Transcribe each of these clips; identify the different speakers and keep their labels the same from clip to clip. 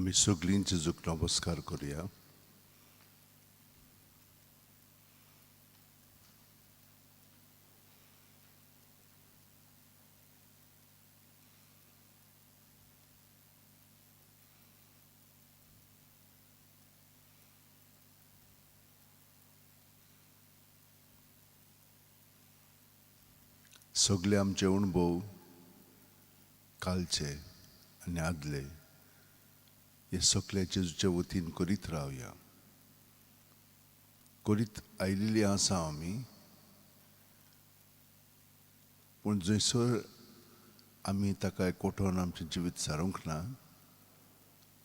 Speaker 1: आमी सगळीं जेजूक नमस्कार करुया. सगळे आमचे अणभव कालचे आनी आदले हे सगळे जेजूच्या वतीन करीत रावया. करीत आयिल्ली आसा आमी, पूण जंयसर आमी ताका एकवटोवन आमचें जिवीत सारूंक ना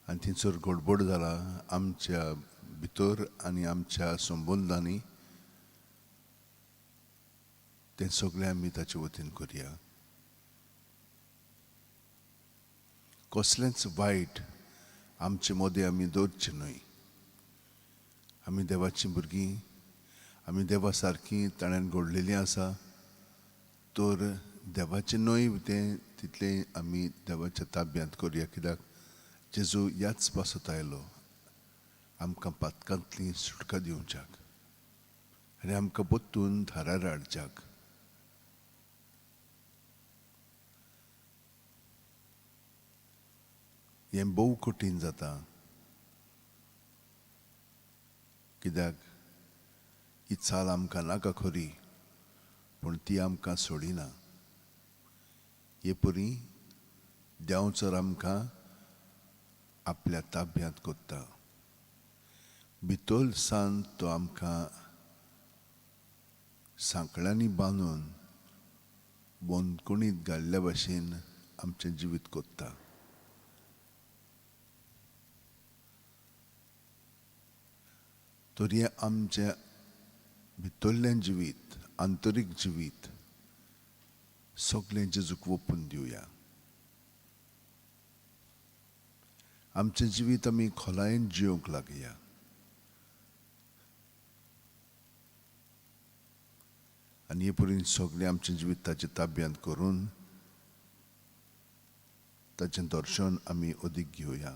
Speaker 1: आनी थंयसर गडबड जाला आमच्या भितर आनी आमच्या संबंदांनी, तें सगळें आमी ताचे वतीन करया. कसलेंच वायट आमचे मदें आमी दवरचें न्हय. आमी देवाचीं भुरगीं, आमी देवा सारकीं ताणें घडलेलीं आसा, तर देवाचें न्हय तें तितलें आमी देवाच्या ताब्यांत करुया. कित्याक जेजू ह्याच पासत आयलो आमकां पातकांतली सुटका दिवच्याक आनी आमकां परतून धारार हाडच्याक. हें भोव कठीण जाता, कित्याक ही चाल आमकां नाका खरी, पूण ती आमकां सोडिना. हे परी देंवचार आमकां आपल्या ताब्यांत करता. भितर सान तो आमकां सांकळ्यांनी बांदून बंदखणीत घाल्ल्या भाशेन आमचें जिवीत करता. तर हें आमचें भितरलें जिवीत, आंतरीक जिवीत सगळें जेजूक ओपून दिवया. आमचें जिवीत आमी खोलायेन जिवंक लागया. आनी हे परीन सगळें आमचें जिवीत ताचे ताब्यांत करून ताचें दर्शन आमी अदीक घेवया.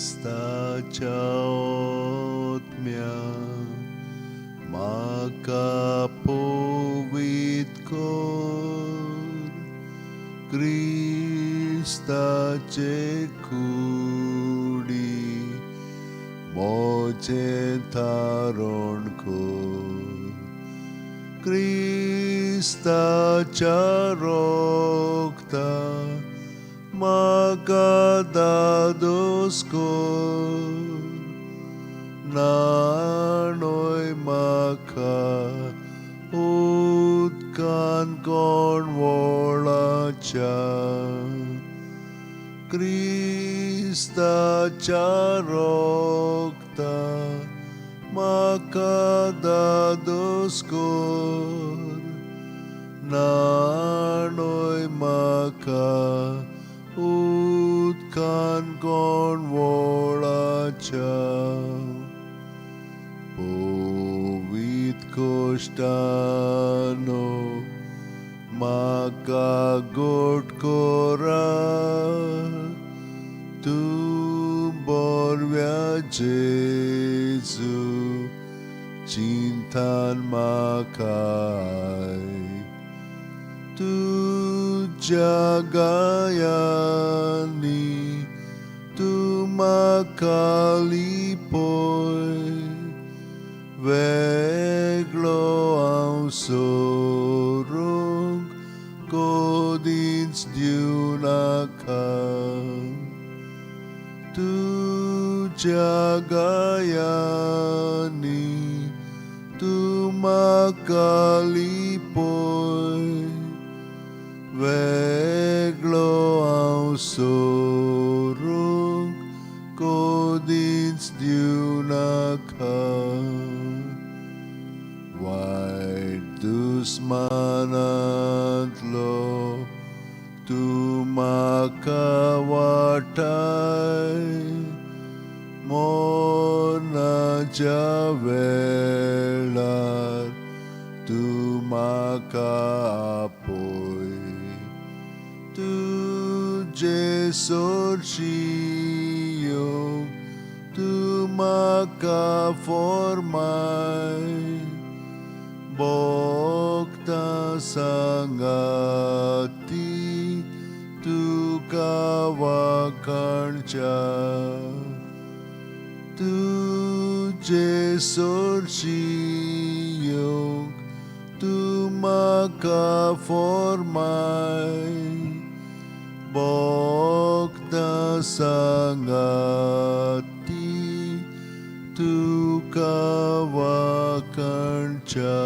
Speaker 1: क्रिस्ताच्या आत्म्या म्हाका पवित्र कर, क्रिस्ताचे कुडी म्हजें तारण कर, क्रिस्ताच्या रक्ता म्हाका दादोस कर, न्हाणय म्हाका उदकान कोणवळाच्या, क्रिस्ताच्या रक्ता म्हाका दादोस कर, न्हाणय म्हाका उदकान कोणवळाच्या. पवित्र कोश्टानो म्हाका गोड करा, तूं मोरव्या जेजू चिंतान म्हाकाय तुज्या गायांनी तूं म्हाका लिपय वेगळो हांव सोरूंक कोदींच दिवं नाका तुज्या गायांनी तूं म्हाका लिपय वेगळो हांव सोरूंक कोदींच दिवं नाका वायट दुस्मानांतलो तूं म्हाका वाटाय मोरनाच्या वेळार तूं म्हाका आपय तुजे सोरशी येवंक तूं म्हाका फोर्माय भोगता सांगाती तुका वाखाणच्या तुजे सोरशी येवंक तूं म्हाका फोर्माय भोगता सांगाती तुका वाखाणच्या.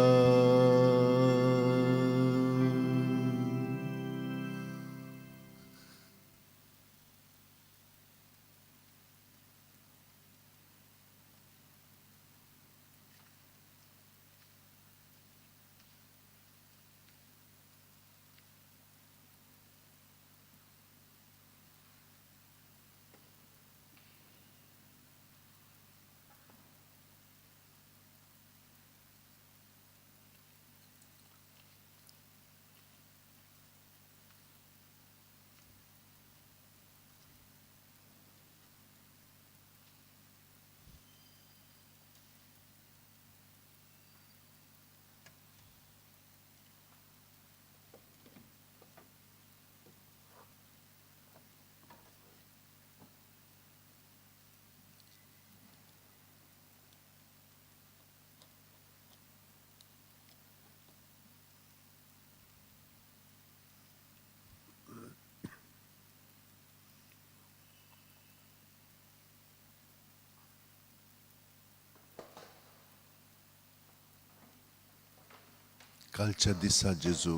Speaker 1: कालच्या दिसा जेजू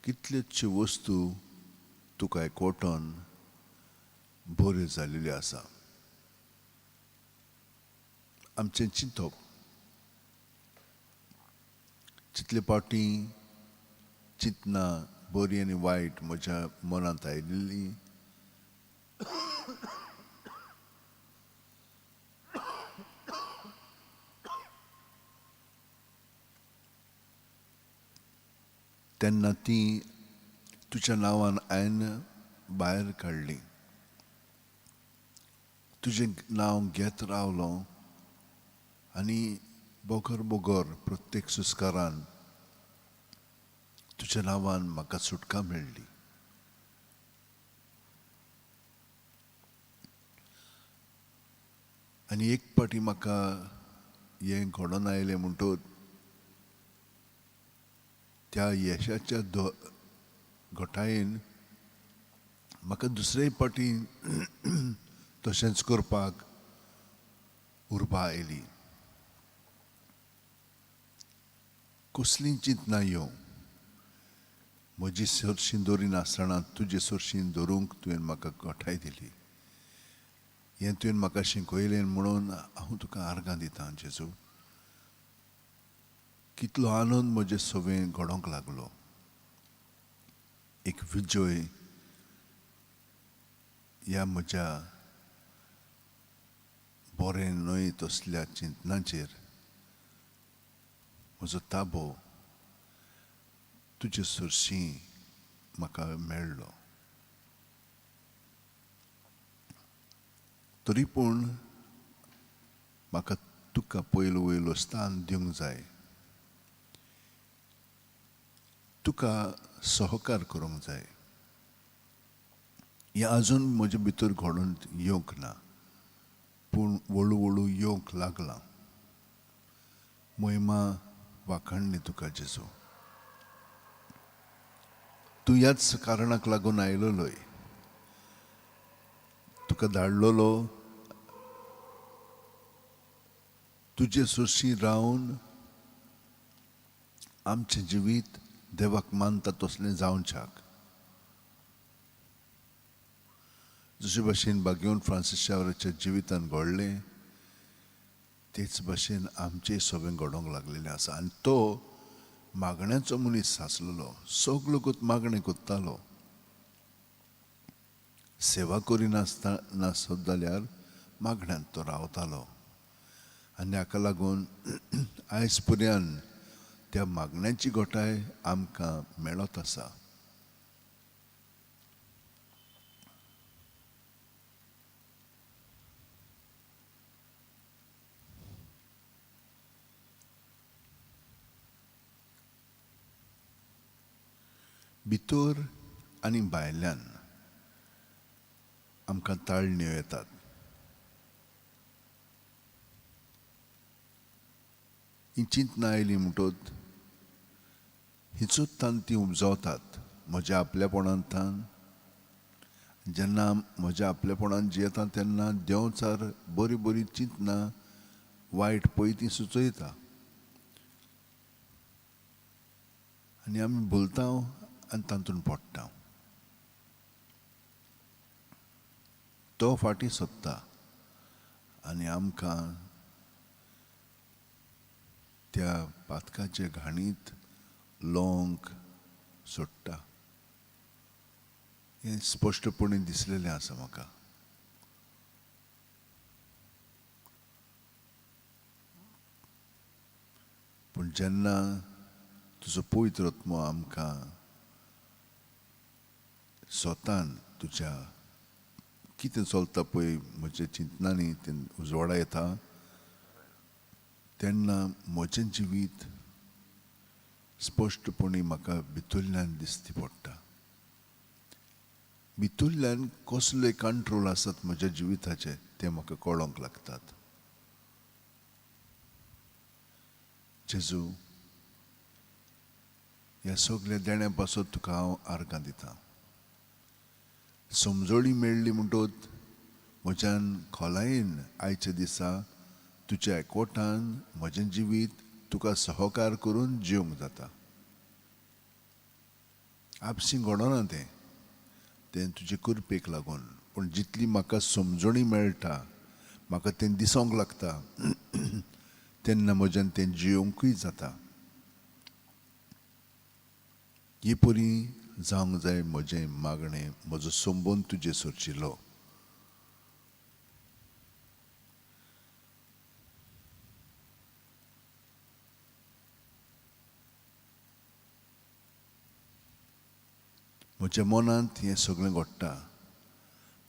Speaker 1: कितल्योचश्यो वस्तू तुका एकवटून बऱ्यो जाल्ल्यो आसा. आमचें चिंतप जितले फावटी चिंतना बरी आनी वायट म्हज्या मनांत आयिल्ली तेन्ना ती तुज्या नांवान हांवें भायर काडली. तुजें नांव घेत रावलो आनी बोगर बोगर प्रत्येक सुस्कारान तुज्या नांवान म्हाका सुटका मेळ्ळी. आनी एक फावटी म्हाका हें घडोवन आयलें म्हणटकच त्या यशाच्या घटायेन म्हाका दुसरेय फावटी तशेंच करपाक उर्बा आयली. कसलीं चिंतना येवं म्हजी सरशी दवरिनासतना तुजे सरशी दवरूंक तुवें म्हाका घटाय दिली. हें तुवें म्हाका शिकयलें म्हणून हांव तुका आर्गां दितां जेजू. कितलो आनंद म्हजे सवें घडोवंक लागलो. एक विजय ह्या म्हज्या बरें न्हय तसल्या चिंतनाचेर म्हजो ताबो तुजे सरशी म्हाका मेळ्ळो. तरी पूण म्हाका तुका पयलो वयलो स्थान दिवंक जाय, तुका सहकार करूंक जाय. हें आजून म्हजे भितर घडून येवंक ना, पूण व्हळू व्हळू येवंक लागलां. महिमा वाखाणणी तुका जेजू. तूं ह्याच कारणाक लागून आयलोलोय, तुका धाडलेलो तुजे सोशी रावन आमचें जिवीत देवाक मानता तसलें जावच्याक. जशे भाशेन बागेवन फ्रांसीस शावराच्या जिवितान घडलें तेच भाशेन आमचें सगळें घडोवंक लागलेलें आसा. आनी तो मागण्याचो मनीस आसलेलो, सगलो मागणें करतालो. सेवा करिनासतना नासत जाल्यार मागण्यांत तो रावतालो. आनी हाका लागून आयज पर्यंत त्या मागण्याची घटाय आमकां मेळत आसा. भितर आनी भायल्यान आमकां ताळण्यो येतात. ही चिंतना आयली म्हणटत हिचूच ती उपजावतात म्हज्या आपलेपणांतल्यान. जेन्ना म्हज्या आपलेपणान जियेता तेन्ना देंवचार बरी बरी चिंतना वायट पळय ती सुचयता आनी आमी भुलता आनी तातूंत पडटा. तो फाटीं सोदता आनी आमकां त्या पातकाचे घाणीत लोंक सोडटा. हें स्पश्टपणी दिसलेलें आसा म्हाका. पूण जेन्ना तुजो पवित्र आत्मो आमकां स्वतान तुज्या कितें चलता पळय म्हज्या चिंतनांनी तें उजवाडा येता तेन्ना म्हजें जिवीत स्पश्टपणी म्हाका भितरल्यान दिसती पडटा. भितरल्यान कसले कंट्रोल आसात म्हज्या जिविताचे ते म्हाका कळोंक लागतात. जेजू, ह्या सगल्या देण्या पासत तुका हांव आर्गां दितां. समजोळी मेळ्ळी म्हणटत म्हज्यान खोलायेन आयच्या दिसा तुज्या एकवटान म्हजें जिवीत तुका सहकार करून जिवंक जाता. आपशीं घडना तें, तें तुजे कृपेक लागून. पूण जितली म्हाका समजणी मेळटा, म्हाका तें दिसोंक लागता तेन्ना म्हज्यान तें जियोवंकूय जाता. ही परी जावंक जाय म्हजें मागणें, म्हजो संबंद तुजे सोरशिल्लो. म्हज्या मनांत हें सगळें घडटा,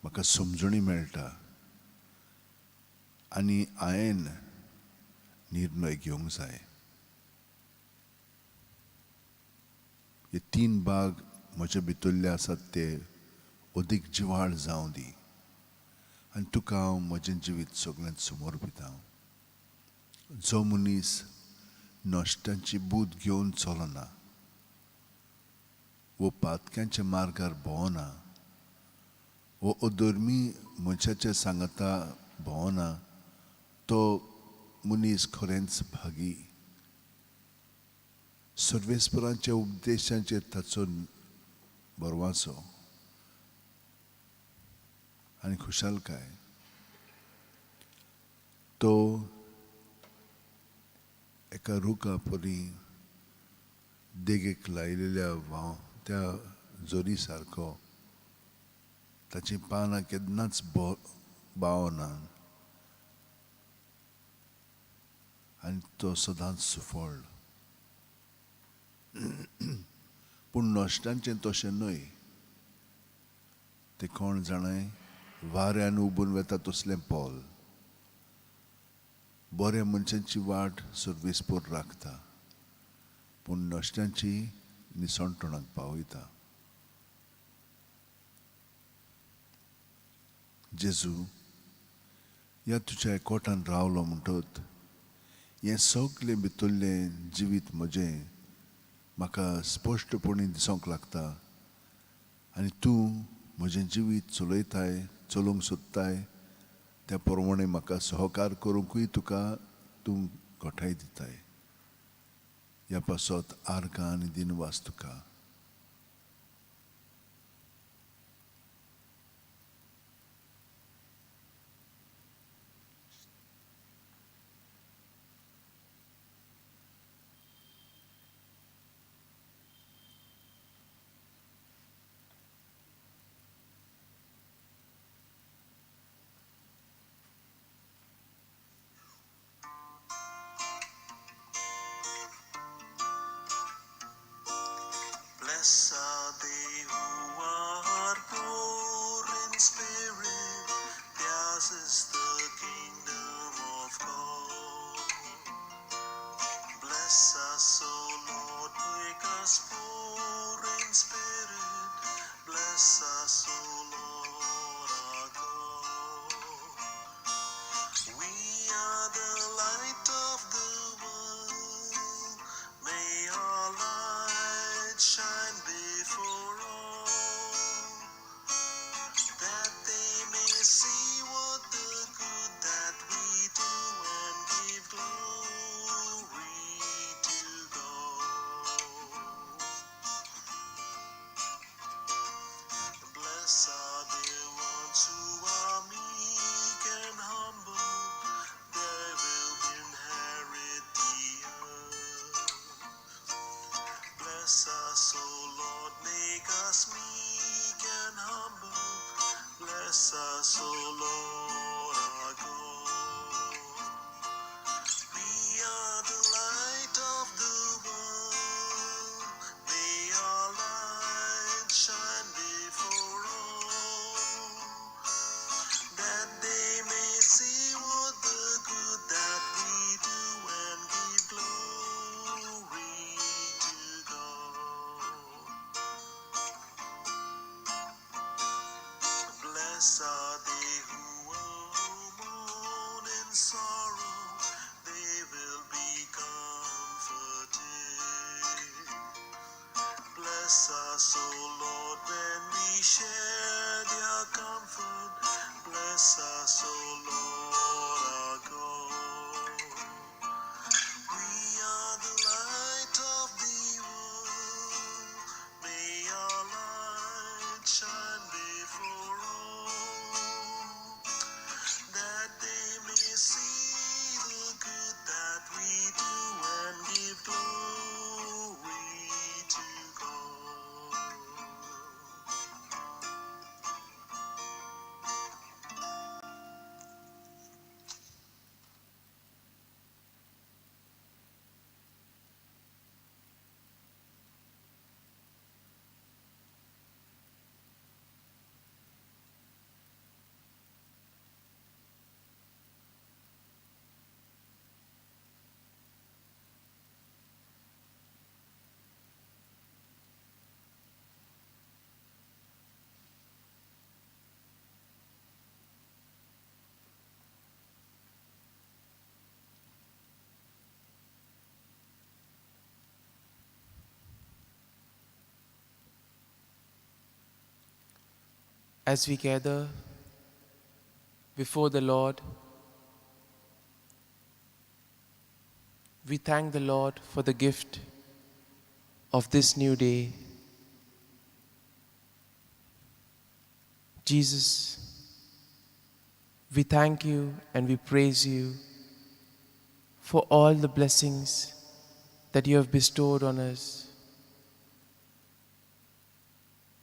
Speaker 1: म्हाका समजणी मेळटा आनी हांवें निर्णय घेवंक जाय. हे तीन भाग म्हज्या भितरले आसात ते अदीक जिवाळ जावं दी आनी तुका हांव म्हजें जिवीत सगळ्यांत समर्पितां. जो मनीस नश्टांची बूद घेवन चलना वो पातक्यांच्या मार्गार भोंवना वो अधर्मी मनशाच्या सांगाता भोंवना तो मनीस खरेंच भागी. सर्वेस्परांच्या उपदेशांचेर ताचो बरवाचो आनी खुशालकाय. तो एका रुखा परी देगेक लायलेल्या व्हांव त्या जोरी सारको, ताचीं पानां केन्नाच बावना आनी तो सदांच सुफळ. पूण नश्टांचें तशें न्हय, ते कोण जाणाय वाऱ्यान उबून वेता तसलें पोल. बऱ्या मनशांची वाट सर्वेस्पोर राखता, पूण नश्ट्यांची निसणटणाक पावयता. जेजू, ह्या तुज्या एकवटान रावलो म्हणटत हें सगलें भितरलें जिवीत म्हजें म्हाका स्पश्टपणी दिसूंक लागता आनी तूं म्हजें जिवीत चलयताय, चलोवंक सोदताय त्या प्रमाणे म्हाका सहकार करूंकूय तुका तूं घटाय दिताय. ह्या पासत आर्गां आनी दिनवास तुका.
Speaker 2: Blessed are they who are poor in spirit, theirs is the kingdom of God. Bless us, O Lord, make us poor in spirit. Bless us, O Lord, our God. We are the light of the world. May our light shine before all, that they may see what the good that we do and give glory to God. Blessed are the ones who are meek and humble, they will inherit the earth. Bless us, O Lord, make us meek and humble. Bless us, O Lord, our God. We are the light of the world. May our light shine before all, that they may see what the good that we do and give glory to God. Blessed are they who mourn in sorrow, they will be comforted. Bless us, O Lord, when we share their comfort. Bless us, O Lord, our God. We are the light of the world. May our light shine before all, that they may see the good that we do and give glory to God.
Speaker 3: As we gather before the Lord, we thank the Lord for the gift of this new day. Jesus, we thank you and we praise you for all the blessings that you have bestowed on us,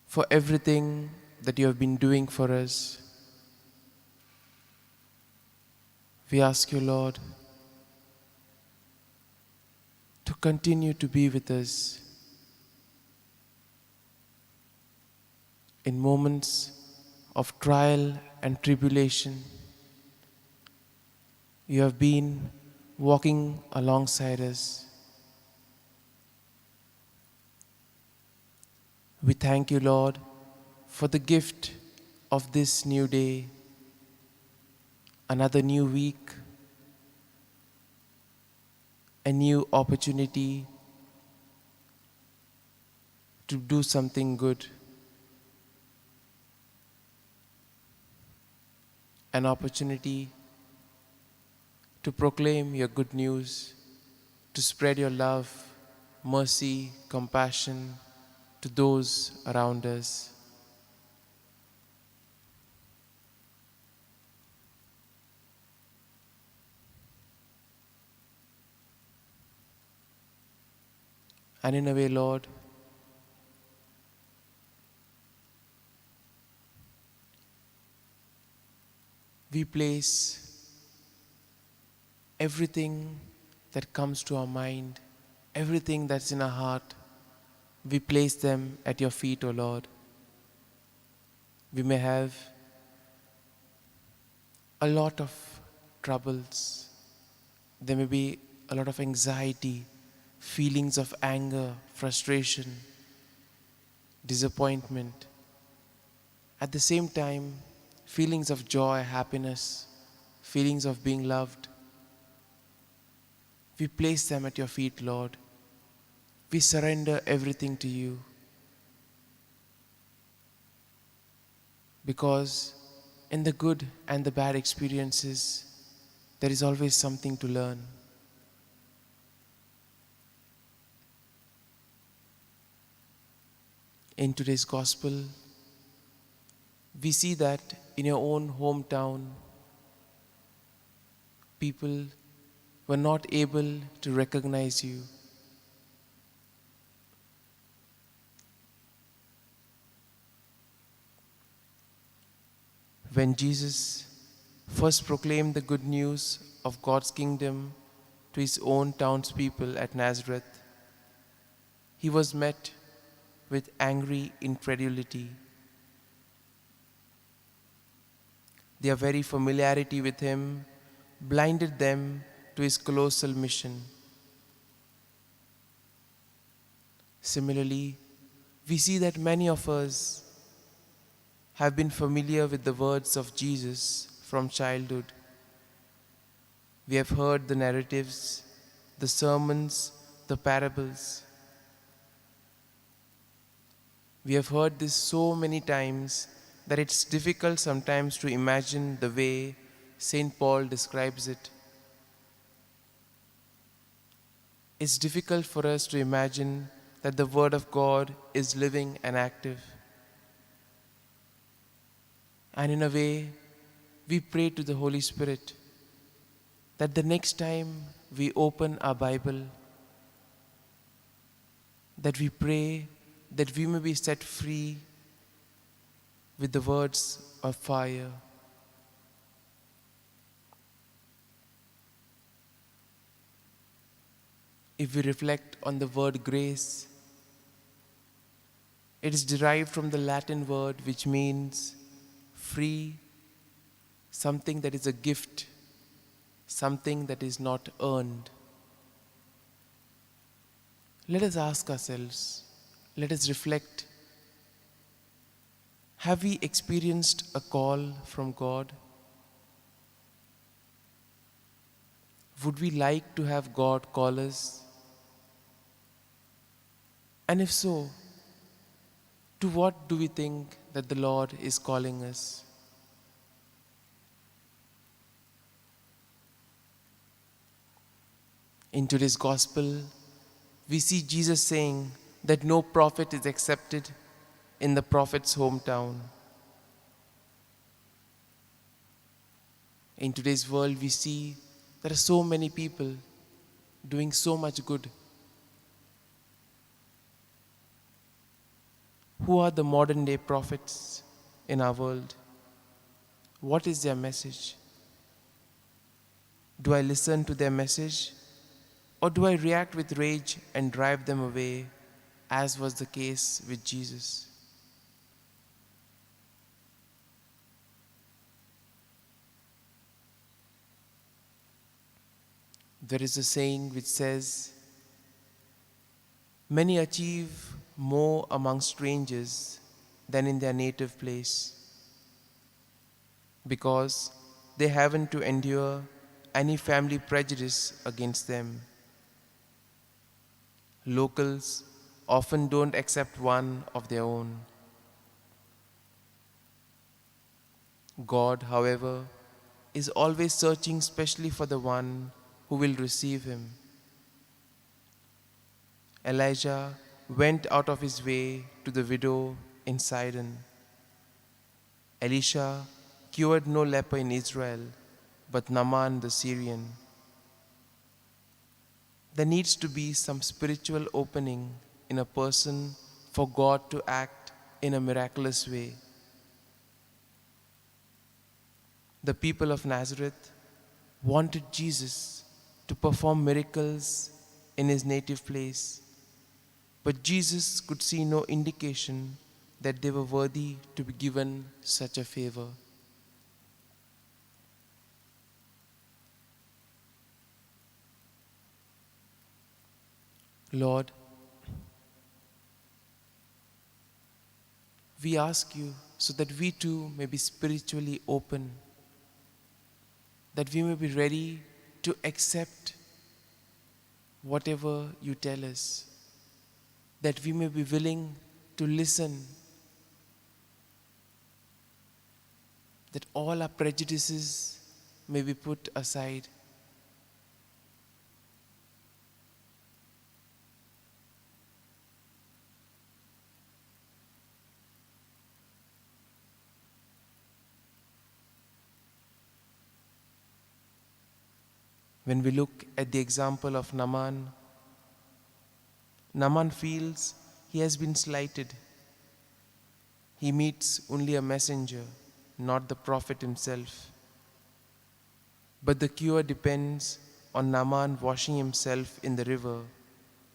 Speaker 3: for everything that you have been doing for us. We ask you, Lord, to continue to be with us in moments of trial and tribulation, you have been walking alongside us. We thank you, Lord, for the gift of this new day, another new week, a new opportunity to do something good, an opportunity to proclaim your good news, to spread your love, mercy, compassion to those around us. And in a way, Lord, we place everything that comes to our mind, everything that's in our heart, we place them at your feet, O Lord. We may have a lot of troubles. There may be a lot of anxiety, feelings of anger, frustration, disappointment. At the same time, feelings of joy, happiness, feelings of being loved. We place them at your feet, Lord. We surrender everything to you. Because in the good and the bad experiences, there is always something to learn. In today's gospel, we see that in your own hometown, people were not able to recognize you. When Jesus first proclaimed the good news of God's kingdom to his own townspeople at Nazareth, he was met with angry incredulity. Their very familiarity with him blinded them to his colossal mission. Similarly, we see that many of us have been familiar with the words of Jesus from childhood. We have heard the narratives, the sermons, the parables. We have heard this so many times that it's difficult sometimes to imagine the way St. Paul describes it. It's difficult for us to imagine that the Word of God is living and active. And in a way, we pray to the Holy Spirit that the next time we open our Bible, that we pray that we may be set free with the words of fire. If we reflect on the word grace, it is derived from the Latin word which means free, something that is a gift, something that is not earned. Let us ask ourselves, let us reflect. Have we experienced a call from God? Would we like to have God call us? And if so, to what do we think that the Lord is calling us? In today's gospel, we see Jesus saying that no prophet is accepted in the prophet's hometown. In today's world, we see there are so many people doing so much good. Who are the modern day prophets in our world? What is their message? Do I listen to their message, or do I react with rage and drive them away, as was the case with Jesus? There is a saying which says, many achieve more among strangers than in their native place, because they haven't to endure any family prejudice against them. Locals often don't accept one of their own. God, however, is always searching specially for the one who will receive him. Elijah went out of his way to the widow in Sidon. Elisha cured no leper in Israel, but Naaman the Syrian. There needs to be some spiritual opening in a person for God to act in a miraculous way. The people of Nazareth wanted Jesus to perform miracles in his native place, but Jesus could see no indication that they were worthy to be given such a favor. Lord, we ask you so that we too may be spiritually open, that we may be ready to accept whatever you tell us, that we may be willing to listen, that all our prejudices may be put aside. When we look at the example of Naaman, Naaman feels he has been slighted. He meets only a messenger, not the prophet himself. But the cure depends on Naaman washing himself in the river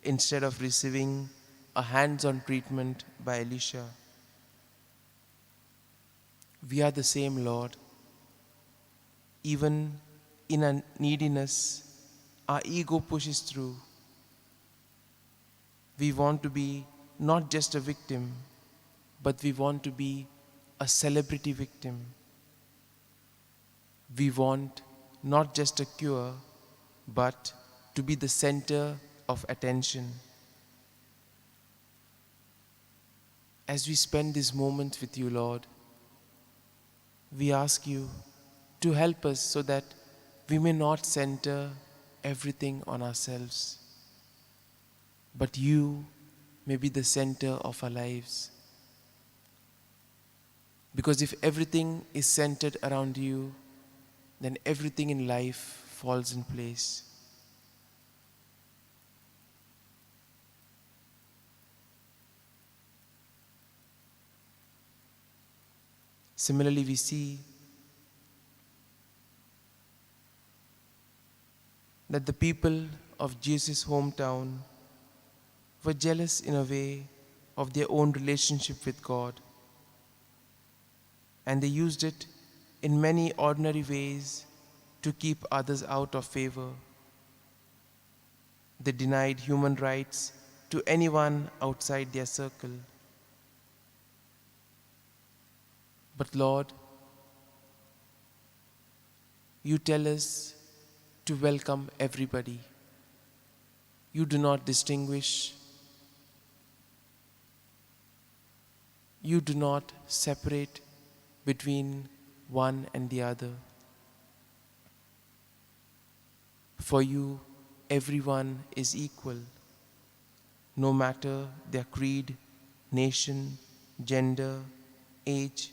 Speaker 3: instead of receiving a hands-on treatment by Elisha. We are the same, Lord. Even in our neediness, our ego pushes through. We want to be not just a victim, but we want to be a celebrity victim. We want not just a cure, but to be the center of attention. As we spend this moment with you, Lord, we ask you to help us so that we may not center everything on ourselves, but you may be the center of our lives. Because if everything is centered around you, then everything in life falls in place. Similarly, we see that the people of Jesus' hometown were jealous in a way of their own relationship with God. And they used it in many ordinary ways to keep others out of favor. They denied human rights to anyone outside their circle. But Lord, you tell us to welcome everybody. You do not distinguish. You do not separate between one and the other. For you, everyone is equal, no matter their creed, nation, gender, age,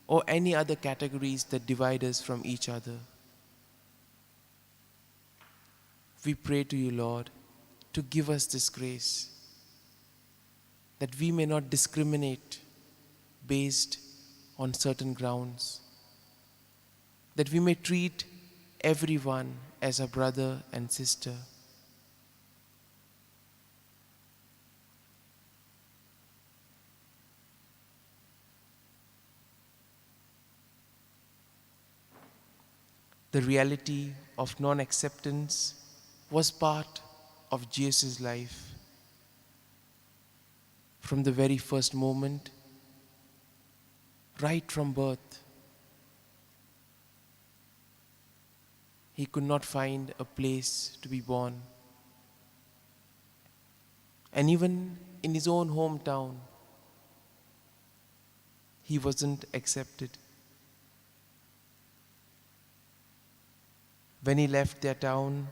Speaker 3: or any other categories that divide us from each other. We pray to you, Lord, to give us this grace, that we may not discriminate based on certain grounds, that we may treat everyone as a brother and sister. The reality of non-acceptance was part of Jesus' life. From the very first moment, right from birth, he could not find a place to be born. And even in his own hometown, he wasn't accepted. When he left their town,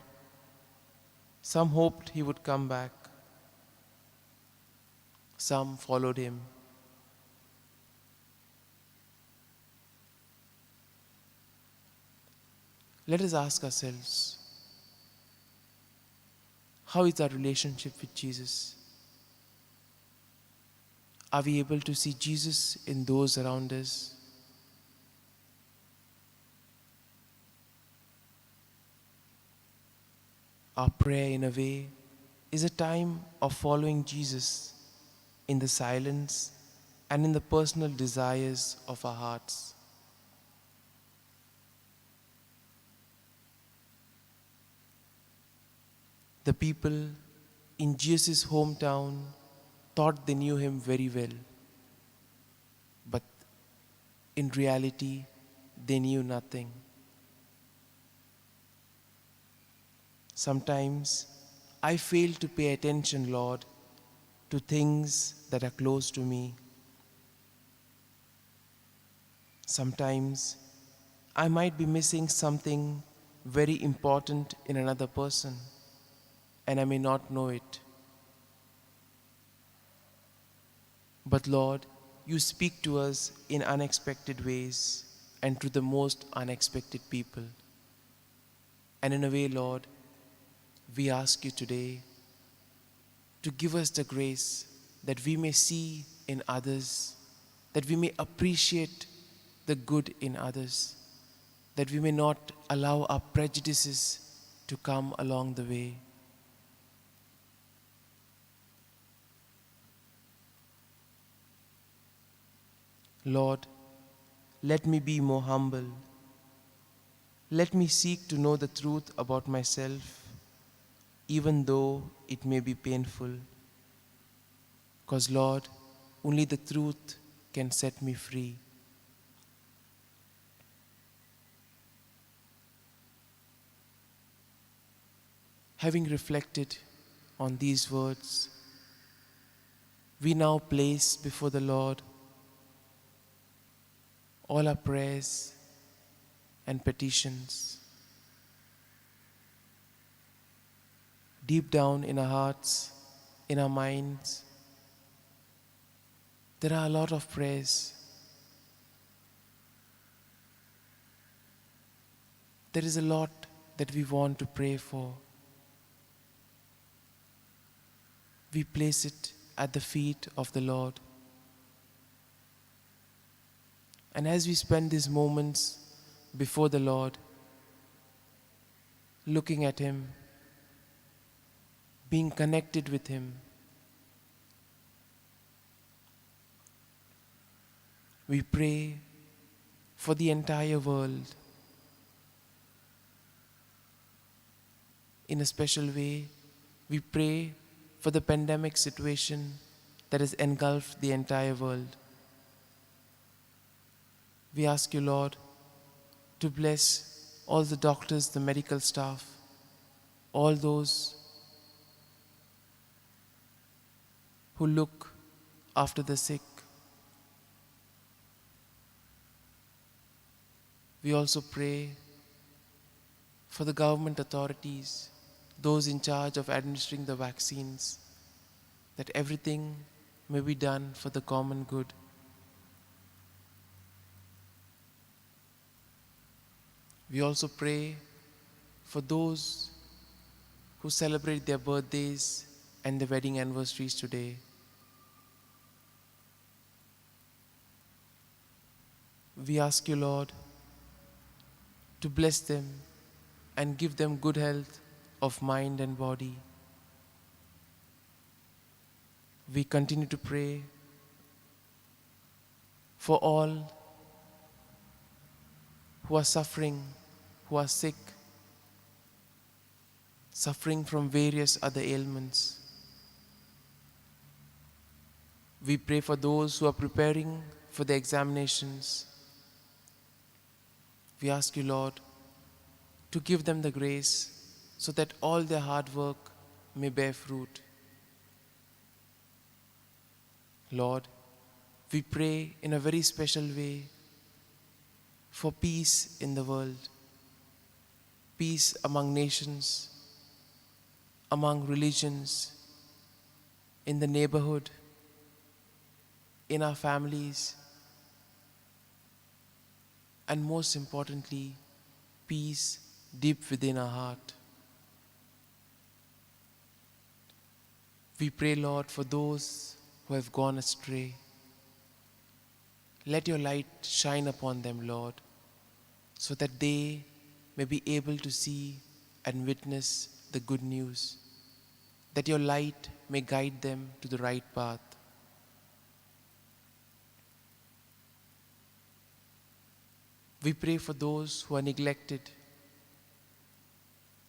Speaker 3: some hoped he would come back. Some followed him. Let us ask ourselves, how is our relationship with Jesus? Are we able to see Jesus in those around us? Our prayer, in a way, is a time of following Jesus in the silence and in the personal desires of our hearts. The people in Jesus' hometown thought they knew him very well, but in reality, they knew nothing. Sometimes I fail to pay attention, Lord, to things that are close to me. Sometimes I might be missing something very important in another person, and I may not know it. But Lord, you speak to us in unexpected ways and to the most unexpected people. And in a way, Lord, we ask you today to give us the grace that we may see in others, that we may appreciate the good in others, that we may not allow our prejudices to come along the way. Lord, let me be more humble. Let me seek to know the truth about myself, even though it may be painful. Because, Lord, only the truth can set me free. Having reflected on these words, we now place before the Lord all our prayers and petitions. Deep down in our hearts, in our minds, there are a lot of prayers. There is a lot that we want to pray for. We place it at the feet of the Lord. And as we spend these moments before the Lord, looking at Him, being connected with Him, we pray for the entire world. In a special way, we pray for the pandemic situation that has engulfed the entire world. We ask you, Lord, to bless all the doctors, the medical staff, all those who look after the sick. We also pray for the government authorities, those in charge of administering the vaccines, that everything may be done for the common good. We also pray for those who celebrate their birthdays and their wedding anniversaries today. We ask you, Lord, to bless them and give them good health of mind and body. We continue to pray for all who are suffering, who are sick. suffering from various other ailments. We pray for those who are preparing for the examinations. We ask you, Lord, to give them the grace so that all their hard work may bear fruit. Lord, we pray in a very special way for peace in the world, peace among nations, among religions, in the neighborhood, in our families, and most importantly, peace deep within our heart. We pray, Lord, for those who have gone astray. Let your light shine upon them, Lord, so that they may be able to see and witness the good news, that your light may guide them to the right path. We pray for those who are neglected,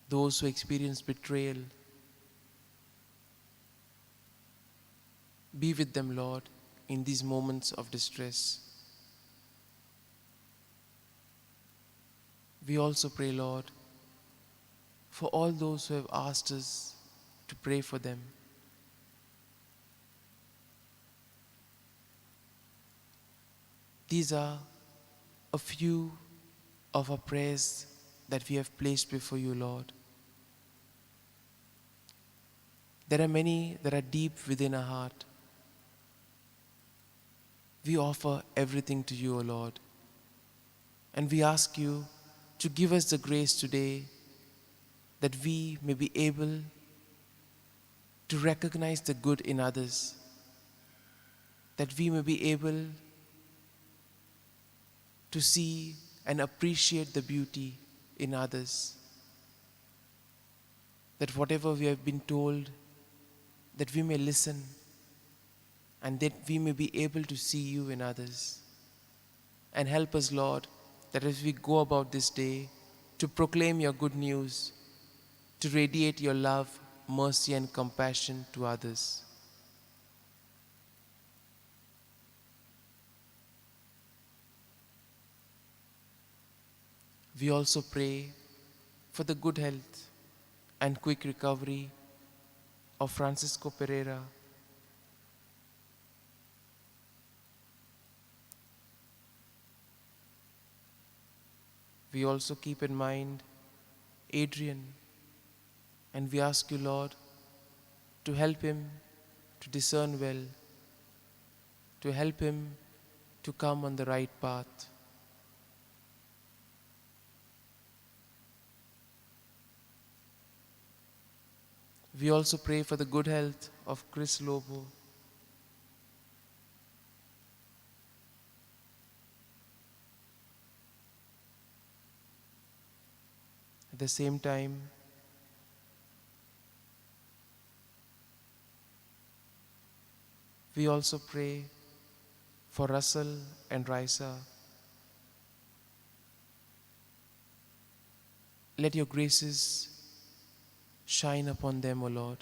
Speaker 3: those who experience betrayal. Be with them, Lord, in these moments of distress. We also pray, Lord, for all those who have asked us to pray for them. These are a few of our prayers that we have placed before you, Lord. There are many that are deep within our heart. We offer everything to you, O Lord, and we ask you to give us the grace today that we may be able to recognize the good in others, that we may be able to see and appreciate the beauty in others, that whatever we have been told, that we may listen and that we may be able to see you in others. And help us, Lord, that as we go about this day, to proclaim your good news, to radiate your love, mercy, and compassion to others. We also pray for the good health and quick recovery of Francisco Pereira. We also keep in mind Adrian, and we ask you, Lord, to help him to discern well, to help him to come on the right path. We also pray for the good health of Chris Lobo. At the same time, we also pray for Russell and Raisa. Let your graces shine upon them, O Lord.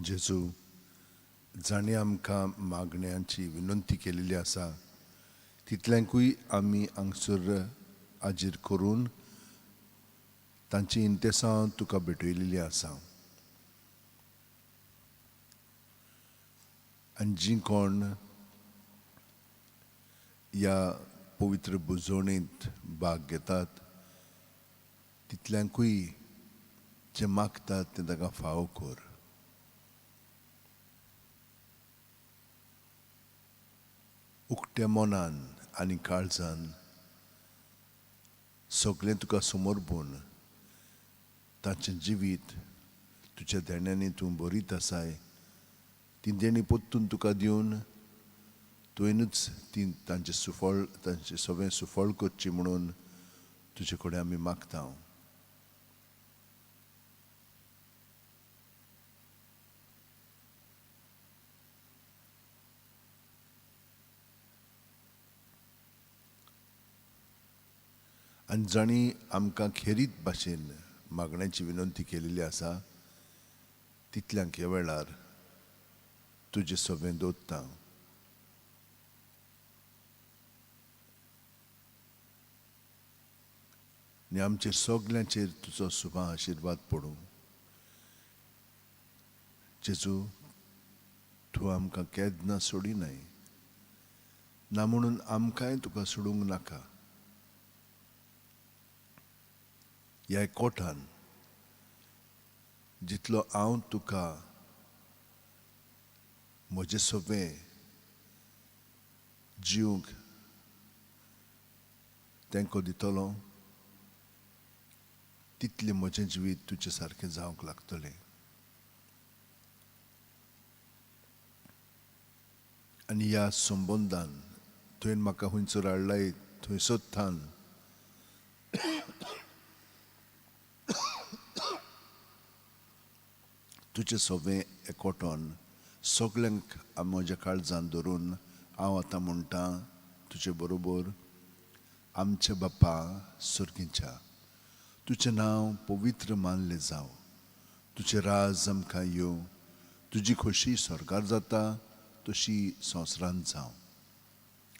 Speaker 1: जेजू, जाणें आमकां मागण्यांची विनंती केलेली आसा तितल्यांकूय आमी हांगसर हाजीर करून तांची इंतेसांव तुका भेटयलेली आसा. आनी जीं कोण ह्या पवित्र बुजवणेंत भाग घेतात तितल्यांकूय जें मागतात तें ताका फावो कर. उक्त्या मनान आनी काळजान सगळें तुका समर्पून ताचें जिवीत तुज्या देण्यांनी तूं बरीत आसाय, ती देणी परतून तुका दिवन तुवेंनूच ती तांचें सुफळ, तांचें सगळें सुफळ करचें म्हणून तुजे कडेन आमी मागता. आनी जांणी आमकां खेरीत भाशेन मागण्याची विनंती केलेली आसा तितल्यांक ह्या वेळार तुजें सगळें दवरता. आनी आमचेर सगल्यांचेर तुजो सुभा आशिर्वाद पडूं. जेजू, तूं आमकां केन्ना सोडिनाय ना म्हणून आमकांय तुका सोडूंक नाका. ह्या कोठान जितलो हांव तुका म्हजें सगळें जिवंक तेंको दितलो तितलें म्हजें जिवीत तुजें सारकें जावंक लागतलें. आनी ह्या संबंदान तुवें म्हाका खंयसर हाडलाय थंयसर थान तुजें सगळें एकवटोन सगल्यांक म्हज्या काळजान धरून हांव आतां म्हणटा तुजे बरोबर, आमच्या बापा सर्गीच्या, तुजें नांव पवित्र मानलें जावं, तुजें राज आमकां येवं, तुजी खोशी स्वर्गार जाता तशी संवसारांत जावं.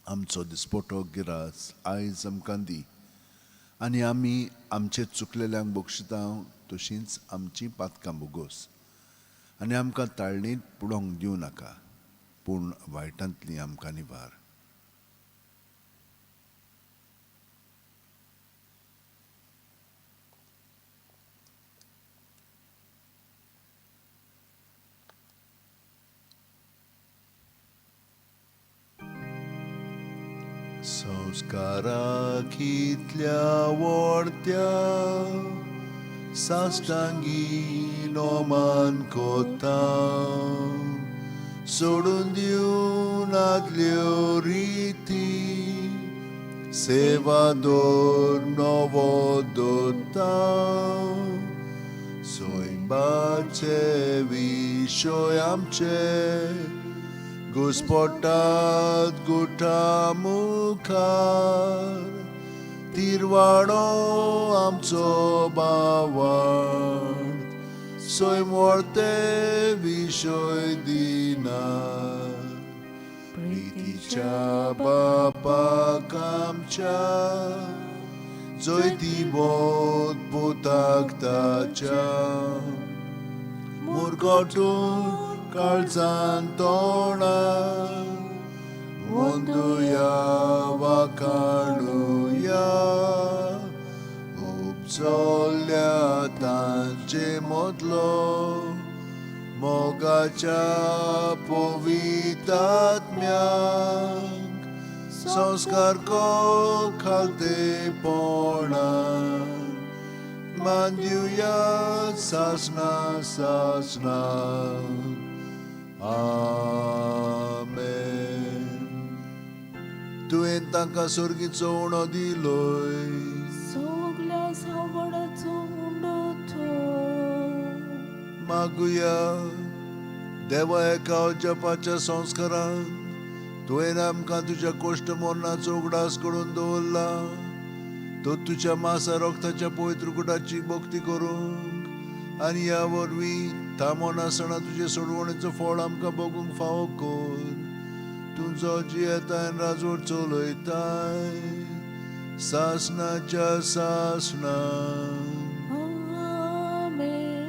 Speaker 1: आमचो दिसपटो गिरास आयज आमकां दी आनी आमी आमचे चुकलेल्यांक बक्षिता तशींच आमचीं पातकां भोगोस आनी आमकां ताळणींत पुडोवंक दिवं नाका, पूण वायटांतली आमकां निवार. संस्कारा कितल्या व्हडत्या साश्टांगी नोमान कोता, सोडून दिवन आदल्यो रिती, सेवा दवर नवो दवरता, सैमाचे विशय आमचे घुस्पटात गुठा मुखार, तिरवाडो आमचो बावड सैम व्हडते विशय दिना, प्रितीच्या बापाक आमच्या जैती बोध पुताक ताच्या, मुरगटून काळजान तोंडा वंदुया वाखाणुया, उपजल्या तांचे मदलो मोगाच्या पवित्र आत्म्याक संस्कार को खालतेपणान मान दिवया सासना सासना. आमेन. तुवें तांकां सर्गीचो उणो दिलोय,
Speaker 4: सगल्या सावडाचो उंडो तो.
Speaker 1: मागुया देवा एका जपाच्या संस्कारान तुवें आमकां तुज्या कोश्ट मरणाचो उगडास करून दवरला, तो तुज्या मासा रक्ताच्या पवित्र कुटाची भक्ती करूंक आनी ह्या वरवीं थांबो नासतना तुजे सोडवणेचो फळ आमकां बगूंक फावो कर. तुजो जियेताय राजवट चलयताय सासनाच्या सासना.
Speaker 4: आमेन.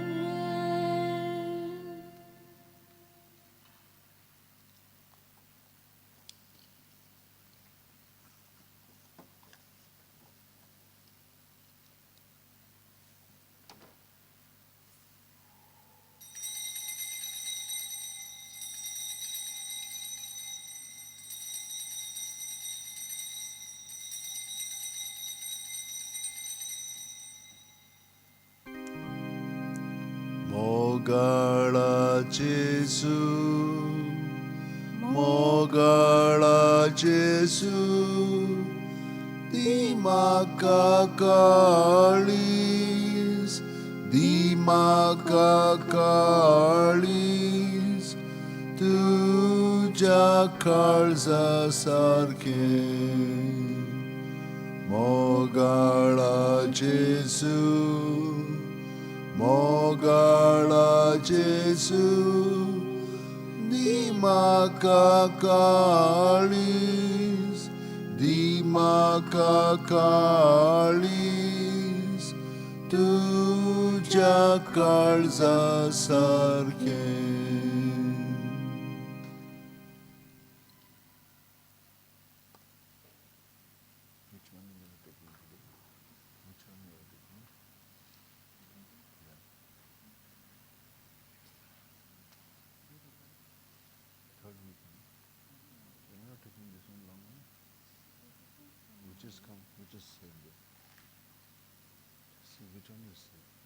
Speaker 1: मोगाळा जेजू, मोगाळा जेजू, दी म्हाका काळीज, दी म्हाका काळीज तुज्या काळजा सारकें. मोगाळा जेजू, मोगाळा जेजू, दी म्हाका काळीज, दी म्हाका काळीज तुज्या काळजा सारकें. Which one you are taking today? Which one you are taking? Yeah. Third week. Huh? You're not taking this one long one? Which is come, which is saved there? See which one is saved.